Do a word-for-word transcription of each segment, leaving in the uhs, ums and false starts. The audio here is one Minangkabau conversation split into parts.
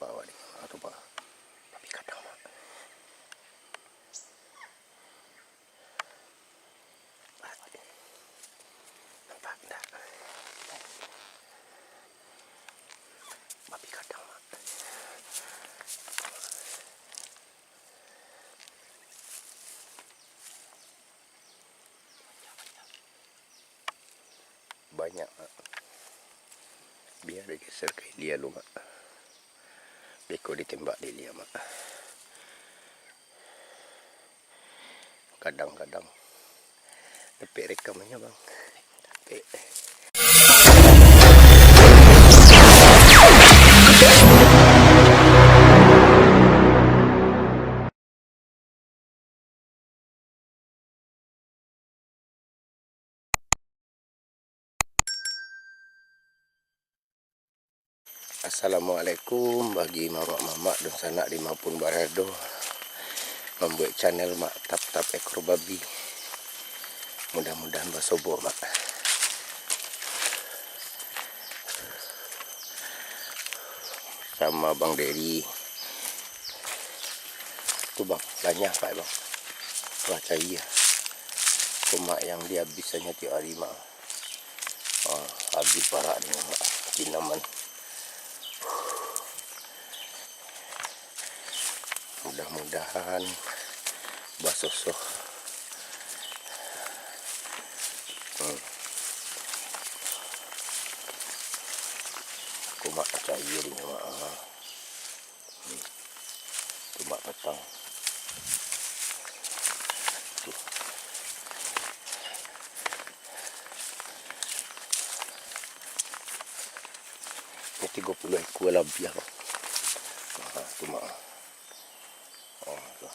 Bawa di, ah, tu, Pak. Babi kadang, Mak. Nampak ndak? Babi kadang, Mak. Banyak, Mak. Bia digeser ka ilia lu, Mak. Beko ditembak di ilia, Mak. Kadang-kadang dapek rekamannyo, Bang. Dapek. Assalamualaikum bagi mamak-mamak, dunsanak di maupun barado, mambuek channel Mak Tap-Tap Ekor Babi. Mudah-mudahan basobok, Mak. Sama Bang Dery. Tu, Bang, lanyah, Pak, Bang. Wah, cair. Cuma yang dihabisannyo tiap hari, Mak. Ah, habis parak ni, Mak. Tinaman. Mudah-mudahan basosoh. Hmm. Kumak cair ni, Mak. Hmm. Kumak patang. Tuh. Ini tigo puluah ekor labiah, Bang. Nah, tu, Mak. Oh, tu.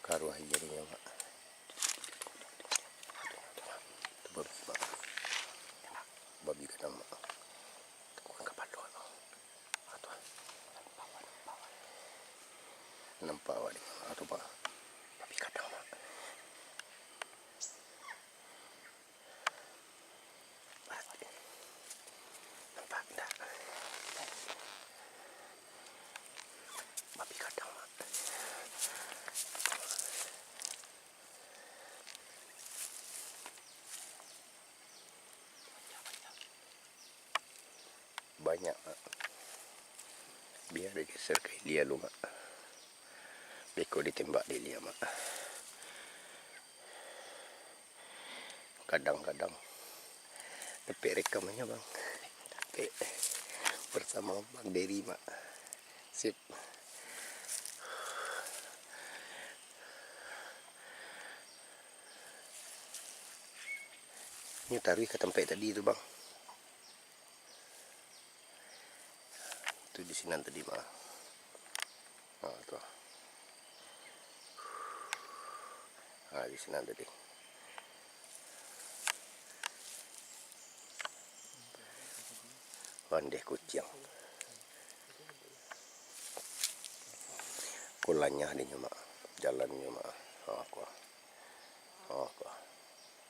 Karuah jadinyo, Mak. Tu babi, Mak. Babi gadang, Mak. Tekukan kapalo, Mak. Ah, tu. Nampak awak ni. Ah, tu, Mak. Babi gadang, Mak. Nampak ndak? Babi gadang, Mak. Banyak, Mak. Bia digeser ka ilia lu, Mak. Beko ditembak di ilia, Mak. Kadang-kadang dapek rekamannyo, Bang. Dapek. Bersamo Bang Dery, Mak. Sip. Nyo taruih ka tampek tadi tu, Bang. Tu di sinan tadi, Bang. Ha, tu. Ha, di sinan tadi. Pandeh kuciang. Ko lanyah dinyo, Mak. Jalannyo, Mak. Ha, ko. Ha, ko.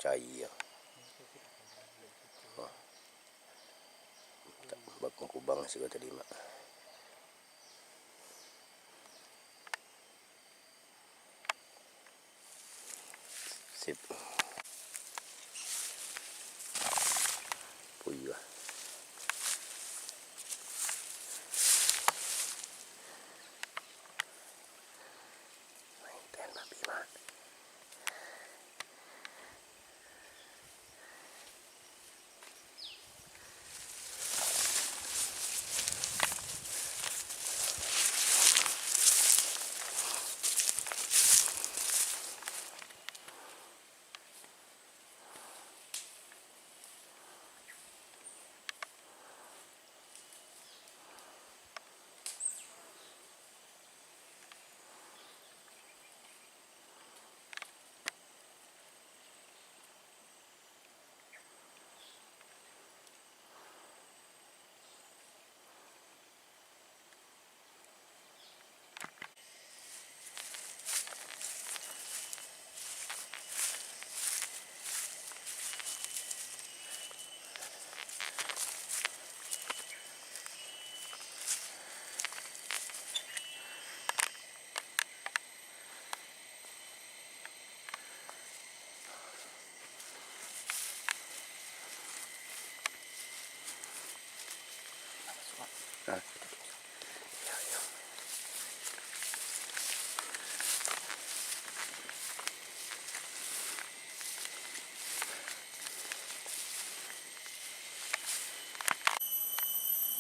Cayia. Ha. Bakung kubang siko tadi, Mak. Sip. Puyuah. Mainten babi, Mak.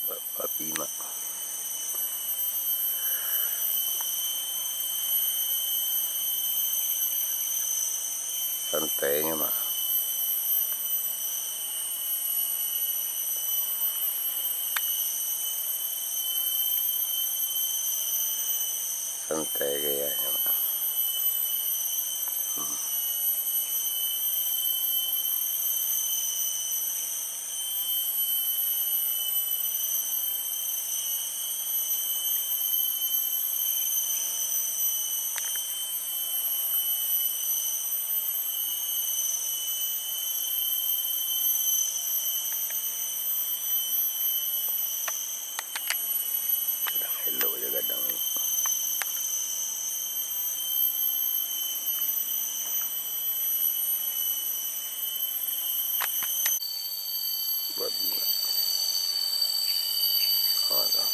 Ba-, babi, Mak. Santai nyo, Mak. Santai gayanyo, Mak. Hmm. Gadang elok je gadang ni. Babi. Alah.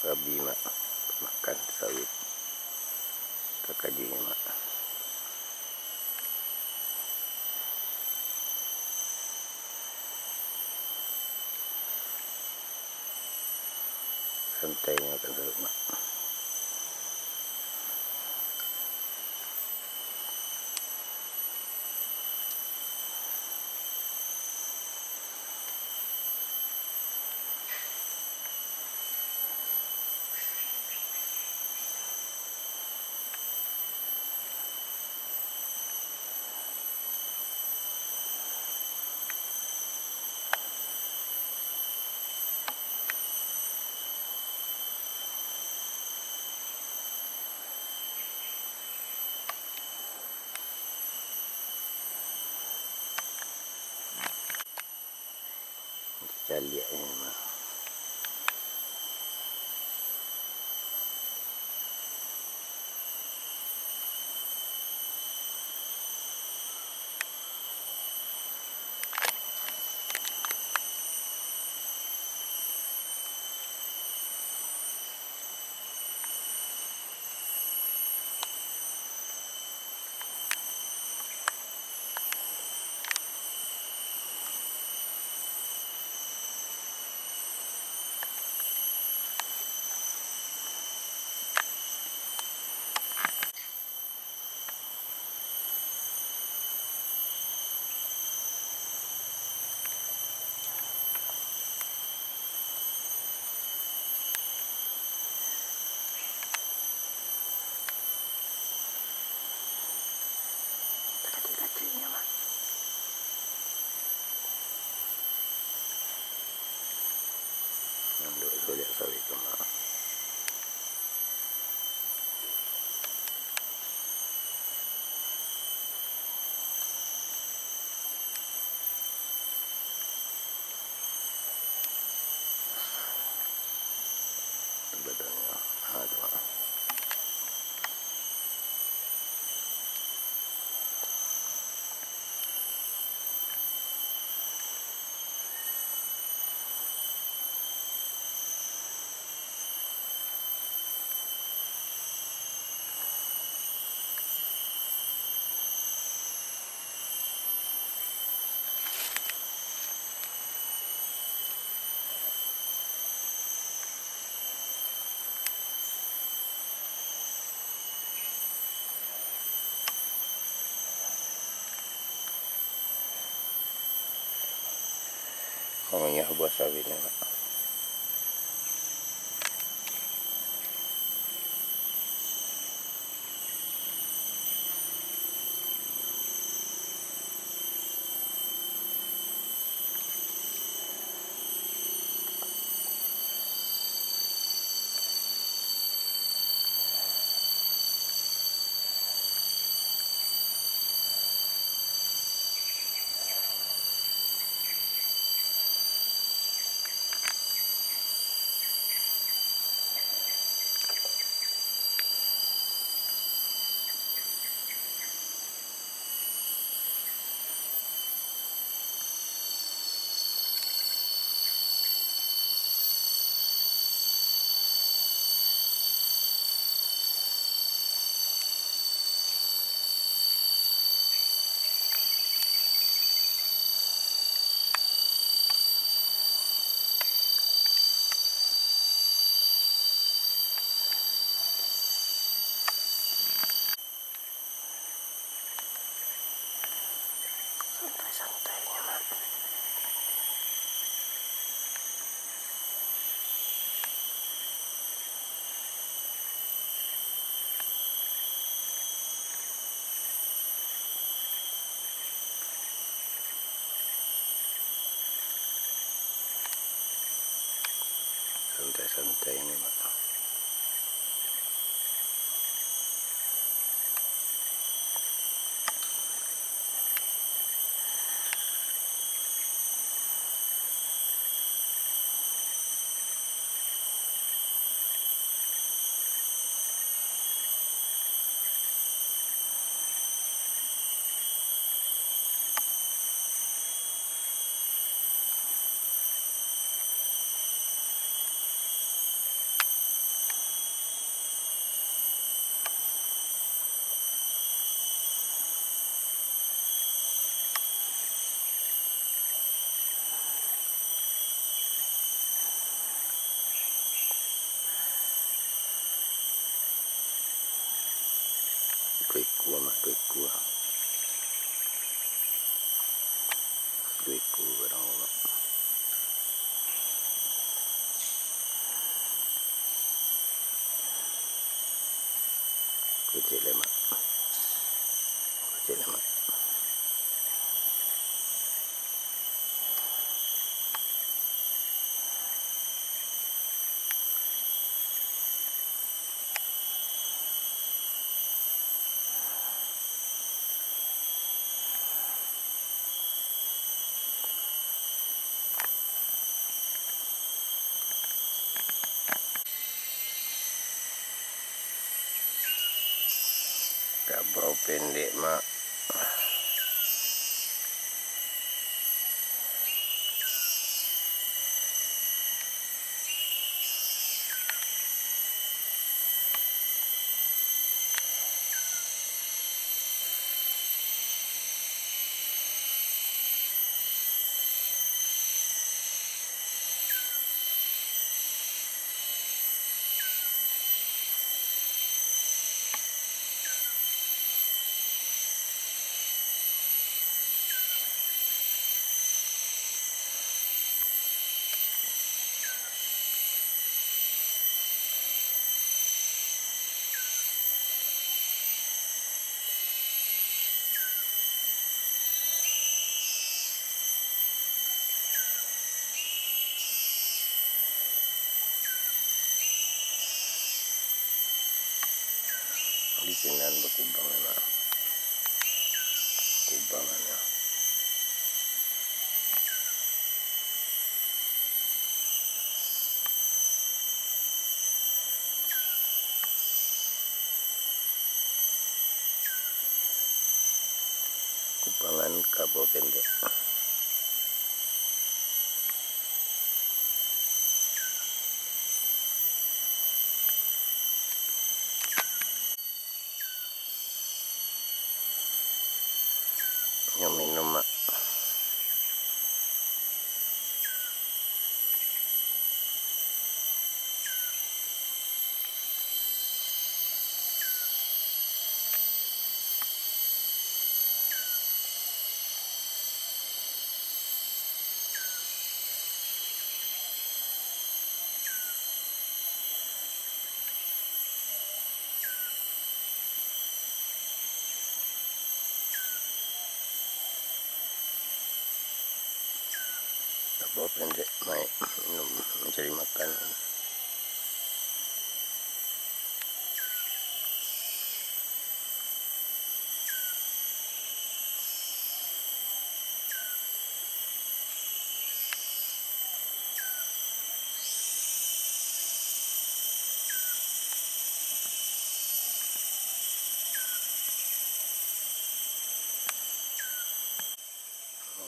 Babi, Mak, makan sawit. Takajinyo, Mak. Santai makan sawit, Mak. Caliak je mah. Kacik-kaciknyo, Mak. Nanduk suliak sawit tu, Mak. Badannya, ha, tu, ha. Mangunyah buah sawitnyo, Pak. Santai-santai nyo, Mak. Santai-santai ni, Mak. Duo ikua, Mak, duo ikua. Duo ikua barang, Mak. Kecek lai, Mak. Kecek lai, Mak. Bau pendek, Mak. Di sinan bakubangan, nah. Kubangan, nah. Kubangan kabau pendek. Nyo minum, Mak. Kabau pendek, Mak, minum, mancari makan.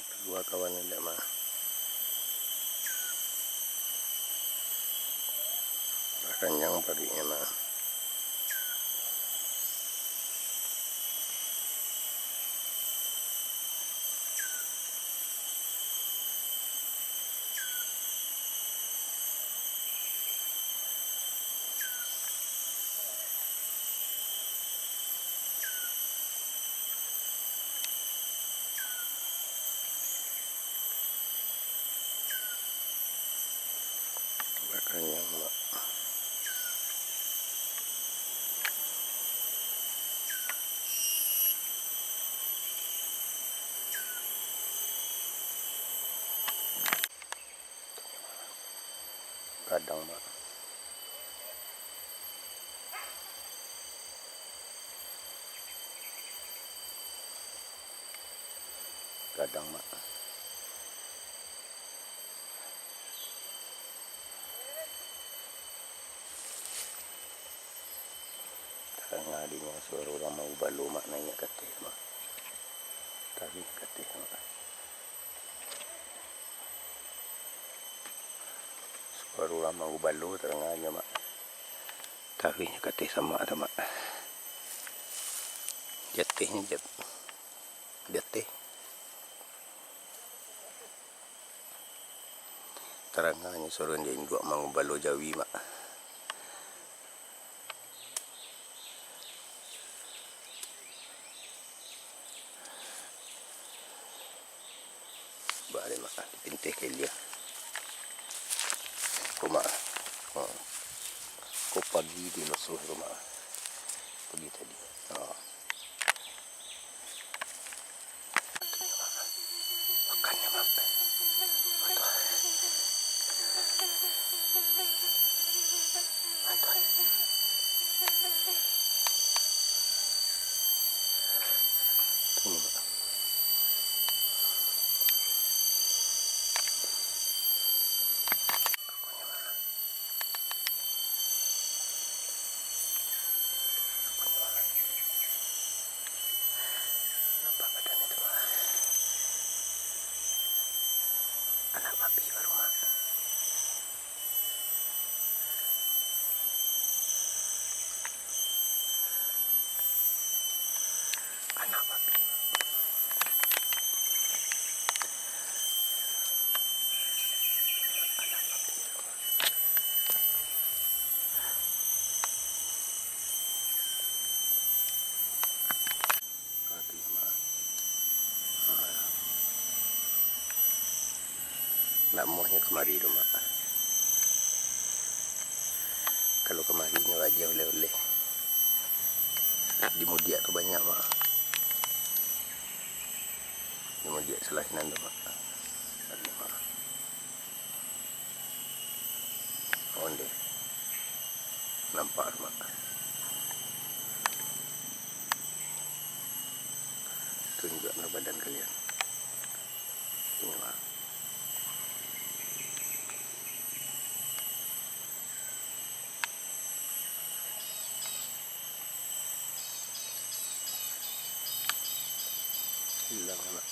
Kalua kawan elok mah. Lah kanyang paruiknyo mah. Lah kanyang, Mak. Gadang, Mak. Gadang, Mak. Tarangah dek nyo suaro urang mangubalo, Mak, naiak ka ateh, Mak. Taruih ka ateh, Mak. Suaro urang mangubalo tarangah nyo, Mak. Taruih nyo ka ateh samak tu, Mak. Di atehnyo, di ateh. Tarangahnyo suaro indak induak mangubalo jawi, Mak. Baa lai, Mak, dipinteh ka ilia. Ko, Mak. Ha. Ko pagi di losoh ko, Mak. Pagi tadi. Ha. Makannyo, Mak. Aduh. Aduh. Tunggu, Mak. Nak muahnyo kamari tu, Mak. Kalau kamari nyo agiah oleh-oleh. Di Mudiak tu banyak, Mak. Di Mudiak salah sinan tu, Mak. Tadi, Mak. Onde. Nampak tu, Mak. Tunjuaklah badan kalian. Inilah. Hilang, Mak.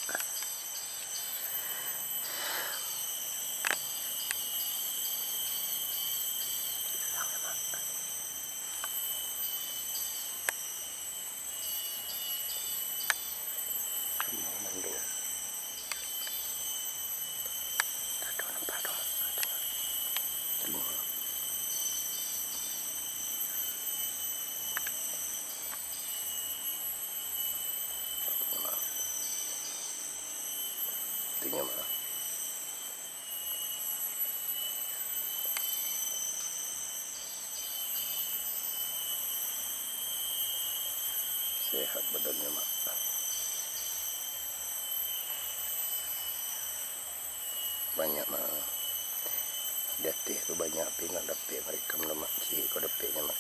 Hilang, Mak. Sehat badannyo, Mak. Banyak, Mak. Di ateh tu banyak, tapi nak dapek marekam tu, Mak. Ciek ko dapeknyo, Mak.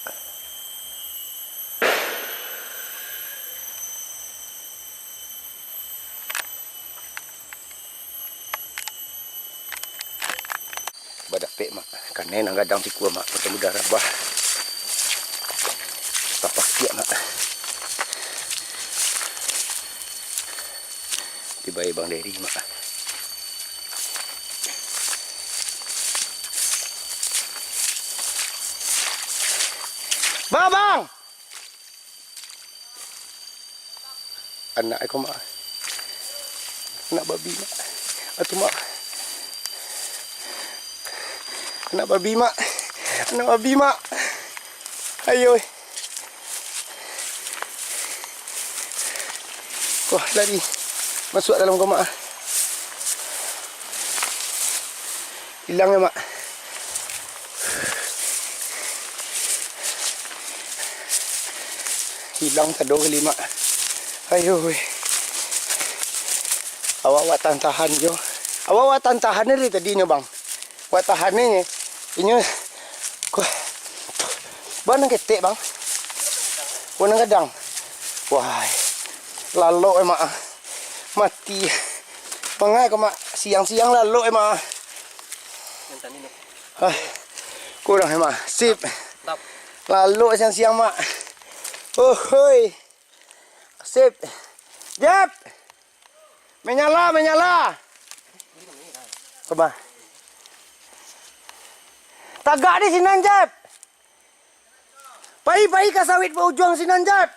Badapek, Mak. Kanai nan gadang sikua, Mak. Macam udah rabah. Tapakiak, Mak. Dibayar Bang Dery, Mak. Bang, Bang! Anak ko, Mak. Anak babi, Mak. Atu, Mak. Anak babi, Mak. Anak babi, Mak. Ayo. Wah, lari. Masuak dalam ko, Mak. Hilang yo, Mak. Hilang sado kali, Mak. Ayo weh. Awak, awak tahan-tahan jo. Awak, awak tahan-tahan dari tadi nyo, Bang. Awak tahan ni, inyo. Kuah. Bang, nan ketek, Bang. Bang, nan gadang. Wah. Lalok, eh, Mak. Mati. Mangai ko, Mak. Siang-siang lalok, eh, Mak. Hah. Kurang, eh, Mak. Sip. Lalok siang-siang, Mak. Ohoi. Sip. Jep. Menyala, menyala. Coba. Tagak di sinan, Jep. Pai, pai ka sawit baujuang sinan, Jep.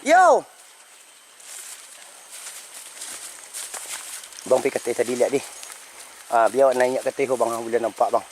Yo. Bang pai kateh tadi liak dih. Ah, bia awak naiak kateh ko, Bang, buliah nampak, Bang.